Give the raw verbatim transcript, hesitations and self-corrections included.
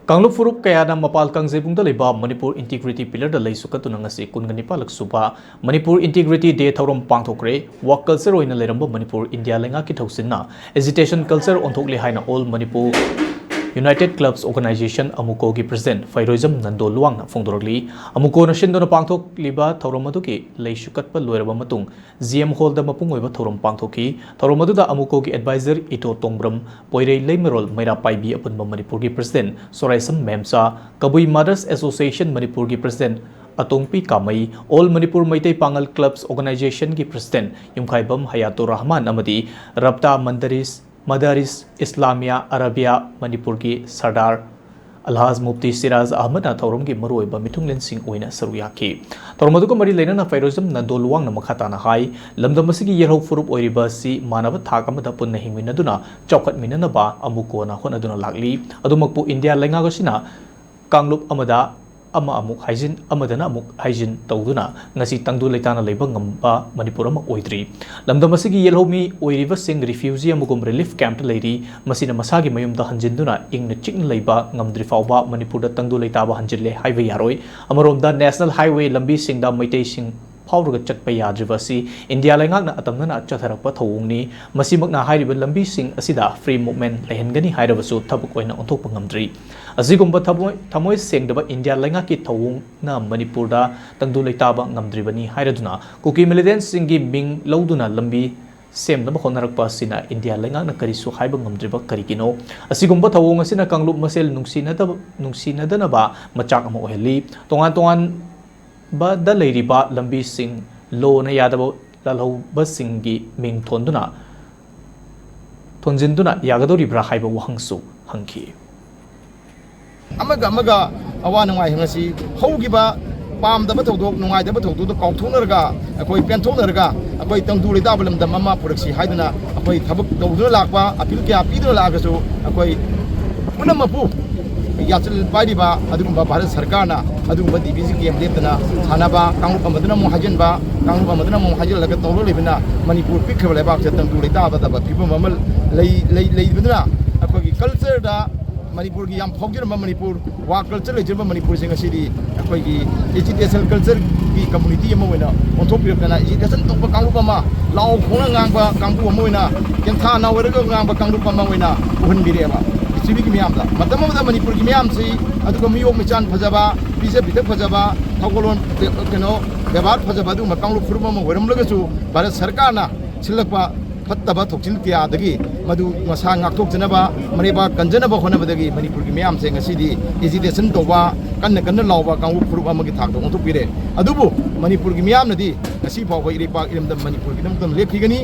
ꯀꯥꯡꯂꯨꯞ ꯐꯨꯔꯨꯞ ꯀꯌꯥꯅ ꯃꯄꯥꯜ ꯀꯥꯡꯖꯩꯕꯨꯡꯗ ꯂꯩꯕ ꯃꯅꯤꯄꯨꯔ ꯏꯟꯇꯤꯒ꯭ꯔꯤꯇꯤ ꯄꯤꯂꯔꯗ ꯂꯩ ꯁꯨꯀꯠꯇꯨꯅ ꯉꯁꯤ ꯀꯨꯟꯒ ꯅꯤꯄꯥꯜꯂꯛ ꯁꯨꯕ ꯃꯅꯤꯄꯨꯔ ꯏꯟꯇꯤꯒ꯭ꯔꯤꯇꯤ ꯗꯦ ꯊꯧꯔꯝ ꯄꯥꯡꯊꯣꯛꯈ꯭ꯔꯦ꯫ ꯋꯥꯛ ꯀꯜꯆꯔ ꯑꯣꯏꯅ ꯂꯩꯔꯝꯕ ꯃꯅꯤꯄꯨꯔ ꯏꯟꯗꯤꯌꯥ ꯂꯩꯉꯥꯛꯀꯤ ꯊꯧꯁꯤꯟꯅ ꯑꯦꯖꯤꯇꯦꯁꯟ ꯀꯜꯆꯔ ꯑꯣꯟꯊꯣꯛꯂꯦ ꯍꯥꯏꯅ all Manipur united clubs organization, ꯑꯃꯨꯀꯣꯒꯤ ꯄ꯭ꯔꯁꯤꯗꯦꯟꯠ ꯐꯩꯔꯣꯏꯖꯝ ꯅꯟꯗꯣ ꯂꯨꯋꯥꯡꯅ ꯐꯣꯡꯗꯣꯔꯛꯂꯤ꯫ ꯑꯃꯨꯀꯣꯅ ꯁꯤꯟꯗꯨꯅ ꯄꯥꯡꯊꯣꯛꯂꯤꯕ ꯊꯧꯔꯝ ꯑꯗꯨꯒꯤ ꯂꯩ ꯁꯨꯀꯠꯄ ꯂꯣꯏꯔꯕ ꯃꯇꯨꯡ, ꯖꯤ ꯑꯦꯝ ꯍꯣꯜꯗ ꯃꯄꯨꯡ ꯑꯣꯏꯕ ꯊꯧꯔꯝ ꯄꯥꯡꯊꯣꯛꯈꯤ꯫ ꯊꯧꯔꯝ ꯑꯗꯨꯗ ꯑꯃꯨꯀꯣꯒꯤ ꯑꯦꯗꯚꯥꯏꯖꯔ ꯏꯇꯣ ꯇꯣꯡꯕ꯭ꯔꯝ, ꯄꯣꯏꯔꯩ ꯂꯩꯃꯔꯣꯜ ꯃꯩꯔꯥ ꯄꯥꯏꯕꯤ ꯑꯄꯨꯟꯕ ꯃꯅꯤꯄꯨꯔꯒꯤ ꯄ꯭ꯔꯁꯤꯗꯦꯟꯠ ꯁꯣꯔꯥꯏꯁꯝ ꯃꯦꯝꯆꯥ, ꯀꯕꯨꯏ ꯃꯥꯗꯔꯁ ꯑꯦꯁꯣꯁꯤꯌꯦꯁꯟ ꯃꯅꯤꯄꯨꯔꯒꯤ ꯄ꯭ꯔꯁꯤꯗꯦꯟꯠ ꯑꯇꯣꯡꯄꯤ ꯀꯥꯃꯩ, ꯑꯣꯜ ꯃꯅꯤꯄꯨꯔ ꯃꯩꯇꯩ ꯄꯥꯉꯜ ꯀ꯭ꯂꯕꯁ ꯑꯣꯔꯒꯅꯥꯏꯖꯦꯁꯟꯒꯤ ꯄ꯭ꯔꯁꯤꯗꯦꯟꯠ ꯌꯨꯝꯈꯥꯏꯕꯝ ꯍꯌꯥꯇꯨꯔ ꯔꯍꯃꯥꯟ ꯑꯃꯗꯤ ꯔꯞꯇꯥ ꯃꯟꯗꯔꯤꯁ, ꯃꯗꯥꯔꯤꯁ ꯏꯁꯂꯥꯃꯤꯌꯥ ꯑꯔꯥꯕꯤꯌꯥ ꯃꯅꯤꯄꯨꯔꯒꯤ ꯁꯔꯗꯥꯔ ꯑꯜꯍꯥꯖ ꯃꯨꯐꯇꯤ ꯁꯤꯔꯥꯖ ꯑꯍꯃꯗꯅ ꯊꯧꯔꯝꯒꯤ ꯃꯔꯨꯑꯣꯏꯕ ꯃꯤꯊꯨꯡꯂꯦꯟꯁꯤꯡ ꯑꯣꯏꯅ ꯁꯔꯨꯛ ꯌꯥꯈꯤ꯫ ꯊꯧꯔꯝ ꯑꯗꯨꯒ ꯃꯔꯤ ꯂꯩꯅꯅ ꯐꯩꯔꯣꯖꯝ ꯅꯟꯗꯣ ꯂꯨꯋꯥꯡꯅ ꯃꯈꯥ ꯇꯥꯅ ꯍꯥꯏ, ꯂꯝꯗꯝ ꯑꯁꯤꯒꯤ ꯌꯦꯜꯍꯧ ꯐꯨꯔꯨꯞ ꯑꯣꯏꯔꯤꯕ ꯑꯁꯤ ꯃꯥꯟꯅꯕ ꯊꯥꯛ ꯑꯃꯗ ꯄꯨꯟꯅ ꯍꯤꯡꯃꯤꯟꯅꯗꯨꯅ ꯆꯥꯎꯈꯠꯃꯤꯟꯅꯅꯕ ꯑꯃꯨꯛ ꯀꯣꯟꯅ ꯍꯣꯠꯅꯗꯨꯅ ꯂꯥꯛꯂꯤ꯫ ꯑꯗꯨꯃꯛꯄꯨ ꯏꯟꯗꯤꯌꯥ ꯂꯩꯉꯥꯛ ꯑꯁꯤꯅ ꯀꯥꯡꯂꯨꯞ ꯑꯃꯗ ꯑꯃ ꯑꯃꯨꯛ ꯍꯥꯏꯖꯤꯟ, ꯑꯃꯗꯅ ꯑꯃꯨꯛ ꯍꯥꯏꯖꯤꯟ ꯇꯧꯗꯨꯅ ꯉꯁꯤ ꯇꯪꯗꯨ ꯂꯩꯇꯥꯅ ꯂꯩꯕ ꯉꯝꯕ ꯃꯅꯤꯄꯨꯔ ꯑꯃ ꯑꯣꯏꯗ꯭ꯔꯤ꯫ ꯂꯝꯗꯝ ꯑꯁꯤꯒꯤ ꯌꯦꯜꯍꯧꯃꯤ ꯑꯣꯏꯔꯤꯕꯁꯤꯡ ꯔꯤꯐ꯭ꯌꯨꯖꯤ ꯑꯃꯒꯨꯝ ꯔꯤꯂꯤꯐ ꯀꯦꯝꯞꯇ ꯂꯩꯔꯤ꯫ ꯃꯁꯤꯅ ꯃꯁꯥꯒꯤ ꯃꯌꯨꯝꯗ ꯍꯟꯖꯤꯟꯗꯨꯅ ꯏꯪꯅ ꯆꯤꯛꯅ ꯂꯩꯕ ꯉꯝꯗ꯭ꯔꯤ ꯐꯥꯎꯕ ꯃꯅꯤꯄꯨꯔꯗ ꯇꯪꯗꯨ ꯂꯩꯇꯥꯕ ꯍꯟꯖꯤꯜꯂꯦ ꯍꯥꯏꯕ ꯌꯥꯔꯣꯏ꯫ ꯑꯃꯔꯣꯝꯗ ꯅꯦꯁꯅꯦꯜ ꯍꯥꯏꯋꯦ ꯂꯝꯕꯤꯁꯤꯡꯗ ꯃꯩꯇꯩꯁꯤꯡ ꯐꯥꯎꯔꯒ ꯆꯠꯄ ꯌꯥꯗ꯭ꯔꯤꯕ ꯑꯁꯤ ꯏꯟꯗꯤꯌꯥ ꯂꯩꯉꯥꯛꯅ ꯑꯇꯝꯅꯅ ꯆꯠꯊꯔꯛꯄ ꯊꯧꯑꯣꯡꯅꯤ꯫ ꯃꯁꯤꯃꯛꯅ ꯍꯥꯏꯔꯤꯕ ꯂꯝꯕꯤꯁꯤꯡ ꯑꯁꯤꯗ ꯐ꯭ꯔꯤ ꯃꯨꯚꯃꯦꯟꯠ ꯂꯩꯍꯟꯒꯅꯤ ꯍꯥꯏꯔꯕꯁꯨ ꯊꯕꯛ ꯑꯣꯏꯅ ꯑꯣꯟꯊꯣꯛꯄ ꯉꯝꯗ꯭ꯔꯤ꯫ ꯑꯁꯤꯒꯨꯝꯕ ꯊꯃꯣꯏ, ꯊꯃꯣꯏ ꯁꯦꯡꯗꯕ ꯏꯟꯗꯤꯌꯥ ꯂꯩꯉꯥꯛꯀꯤ ꯊꯧꯑꯣꯡꯅ ꯃꯅꯤꯄꯨꯔꯗ ꯇꯪꯗꯨ ꯂꯩꯇꯥꯕ ꯉꯝꯗ꯭ꯔꯤꯕꯅꯤ ꯍꯥꯏꯔꯗꯨꯅ ꯀꯨꯀꯤ ꯃꯤꯂꯤꯇꯦꯟꯠꯁꯤꯡꯒꯤ ꯃꯤꯡ ꯂꯧꯗꯨꯅ ꯂꯝꯕꯤ ꯁꯦꯝꯅꯕ ꯍꯣꯠꯅꯔꯛꯄ ꯑꯁꯤꯅ ꯏꯟꯗꯤꯌꯥ ꯂꯩꯉꯥꯛꯅ ꯀꯔꯤꯁꯨ ꯍꯥꯏꯕ ꯉꯝꯗ꯭ꯔꯤꯕ ꯀꯔꯤꯒꯤꯅꯣ? ꯑꯁꯤꯒꯨꯝꯕ ꯊꯧꯑꯣꯡ ꯑꯁꯤꯅ ꯀꯥꯡꯂꯨꯞ ꯃꯁꯦꯜ ꯅꯨꯡꯁꯤꯅꯗꯕ, ꯅꯨꯡꯁꯤꯅꯗꯅꯕ ꯃꯆꯥꯛ ꯑꯃ ꯑꯣꯏꯍꯜꯂꯤ꯫ ꯇꯣꯉꯥꯟ ꯇꯣꯉꯥꯟꯕꯗ ꯂꯩꯔꯤꯕ ꯂꯝꯕꯤꯁꯤꯡ ꯂꯣꯅ ꯌꯥꯗꯕ ꯂꯥꯜꯍꯧꯕꯁꯤꯡꯒꯤ ꯃꯤꯡ ꯊꯣꯟꯗꯨꯅ, ꯊꯣꯟꯖꯤꯟꯗꯨꯅ ꯌꯥꯒꯗꯧꯔꯤꯕ꯭ꯔꯥ ꯍꯥꯏꯕ ꯋꯥꯍꯪꯁꯨ ꯍꯪꯈꯤ꯫ ꯑꯃꯒ ꯑꯃꯒ ꯑꯋꯥ ꯅꯨꯡꯉꯥꯏ ꯉꯁꯤ ꯍꯧꯈꯤꯕ ꯄꯥꯝꯗꯕ ꯊꯧꯗꯣꯛ, ꯅꯨꯡꯉꯥꯏꯇꯕ ꯊꯧꯗꯣꯛꯇꯣ ꯀꯥꯎꯊꯣꯛꯅꯔꯒ, ꯑꯩꯈꯣꯏ ꯄꯦꯟꯊꯣꯛꯅꯔꯒ, ꯑꯩꯈꯣꯏ ꯇꯪꯗꯨ ꯂꯩꯇꯥꯕ ꯂꯝꯗꯝ ꯑꯃ ꯄꯨꯔꯛꯁꯤ ꯍꯥꯏꯗꯨꯅ ꯑꯩꯈꯣꯏ ꯊꯕꯛ ꯇꯧꯗꯨꯅ ꯂꯥꯛꯄ, ꯑꯄꯤꯜ ꯀꯌꯥ ꯄꯤꯗꯨꯅ ꯂꯥꯛꯑꯒꯁꯨ, ꯑꯩꯈꯣꯏ ꯄꯨꯝꯅꯃꯛꯄꯨ ꯌꯥꯆꯜ ꯄꯥꯏꯔꯤꯕ ꯑꯗꯨꯒꯨꯝꯕ ꯚꯥꯔꯠ ꯁꯔꯀꯥꯔꯅ ꯑꯗꯨꯒꯨꯝꯕ ꯗꯤ ꯕꯤ ꯁꯤ ꯀꯦꯝ ꯂꯦꯞꯇꯅ ꯁꯥꯟꯅꯕ, ꯀꯥꯡꯂꯨꯞ ꯑꯃꯗꯨꯅ ꯑꯃꯨꯛ ꯍꯥꯏꯖꯤꯟꯕ, ꯀꯥꯡꯂꯨꯞ ꯑꯃꯗꯨꯅ ꯑꯃꯨꯛ ꯍꯥꯏꯖꯤꯜꯂꯒ ꯇꯧꯔ ꯂꯩꯕꯅ ꯃꯅꯤꯄꯨꯔ ꯄꯤꯛꯈ꯭ꯔꯕ ꯂꯩꯕꯥꯛꯁꯤꯗ ꯇꯪꯗꯨ ꯂꯩꯇꯥꯗꯕ ꯐꯤꯕꯝ ꯑꯃ ꯂꯩ, ꯂꯩ, ꯂꯩꯕꯅꯤꯅ ꯑꯩꯈꯣꯏꯒꯤ ꯀꯜꯆꯔꯗ ꯃꯅꯤꯄꯨꯔꯒꯤ ꯌꯥꯝ ꯐꯥꯎꯖꯔꯝꯕ ꯃꯅꯤꯄꯨꯔ, ꯋꯥ ꯀꯜꯆꯔ ꯂꯩꯖꯔꯝꯕ ꯃꯅꯤꯄꯨꯔꯁꯦ ꯉꯁꯤꯗꯤ ꯑꯩꯈꯣꯏꯒꯤ ꯑꯦꯖꯤꯇꯦꯁꯟ ꯀꯜꯆꯔꯒꯤ ꯀꯝꯃꯨꯅꯤꯇꯤ ꯑꯃ ꯑꯣꯏꯅ ꯑꯣꯟꯊꯣꯛꯄꯤꯔꯛꯇꯅ, ꯑꯦꯖꯤꯇꯦꯁꯟ ꯇꯧꯕ ꯀꯥꯡꯂꯨꯞ ꯑꯃ, ꯂꯥꯎ ꯈꯣꯡꯅ ꯉꯥꯡꯕ ꯀꯥꯡꯕꯨ ꯑꯃ ꯑꯣꯏꯅ, ꯀꯦꯟꯊꯥ ꯅꯥꯎ ꯑꯣꯏꯔꯒ ꯉꯥꯡꯕ ꯀꯥꯡꯂꯨꯞ ꯑꯃ ꯑꯣꯏꯅ ꯎꯍꯟꯕꯤꯔꯛꯑꯦꯕ ꯄ꯭ꯔꯤꯊꯤꯕꯤꯒꯤ ꯃꯤꯌꯥꯝꯗ꯫ ꯃꯇꯝ ꯑꯃꯗ ꯃꯅꯤꯄꯨꯔꯒꯤ ꯃꯤꯌꯥꯝꯁꯤ ꯑꯗꯨꯒ ꯃꯤꯑꯣꯛ ꯃꯤꯆꯥꯟ ꯐꯖꯕ, ꯄꯤꯖ ꯄꯤꯊꯛ ꯐꯖꯕ, ꯊꯧꯒꯜꯂꯣꯟ, ꯀꯩꯅꯣ, ꯕꯦꯕꯥꯔ ꯐꯖꯕ ꯑꯗꯨꯒꯨꯝꯕ ꯀꯥꯡꯂꯨꯞ ꯐꯨꯔꯨꯞ ꯑꯃ ꯑꯣꯏꯔꯝꯂꯒꯁꯨ, ꯚꯥꯔꯠ ꯁꯔꯀꯥꯔꯅ ꯁꯤꯜꯂꯛꯄ ꯐꯠꯇꯕ ꯊꯧꯁꯤꯜ ꯀꯌꯥꯗꯒꯤ ꯃꯗꯨ ꯃꯁꯥ ꯉꯥꯛꯊꯣꯛꯆꯅꯕ, ꯃꯔꯩꯕꯥꯛ ꯀꯟꯖꯅꯕ ꯍꯣꯠꯅꯕꯗꯒꯤ ꯃꯅꯤꯄꯨꯔꯒꯤ ꯃꯤꯌꯥꯝꯁꯦ ꯉꯁꯤꯗꯤ ꯑꯦꯖꯤꯇꯦꯁꯟ ꯇꯧꯕ, ꯀꯟꯅ ꯀꯟꯅ ꯂꯥꯎꯕ ꯀꯥꯡꯂꯨꯞ ꯐꯨꯔꯨꯞ ꯑꯃꯒꯤ ꯊꯥꯛꯇ ꯑꯣꯟꯊꯣꯛꯄꯤꯔꯦ꯫ ꯑꯗꯨꯕꯨ ꯃꯅꯤꯄꯨꯔꯒꯤ ꯃꯤꯌꯥꯝꯅꯗꯤ ꯉꯁꯤ ꯐꯥꯎꯕ ꯏꯔꯩꯄꯥꯛ ꯏꯔꯝꯗꯝ ꯃꯅꯤꯄꯨꯔꯒꯤꯗꯃꯛꯇ ꯂꯦꯞꯈꯤꯒꯅꯤ꯫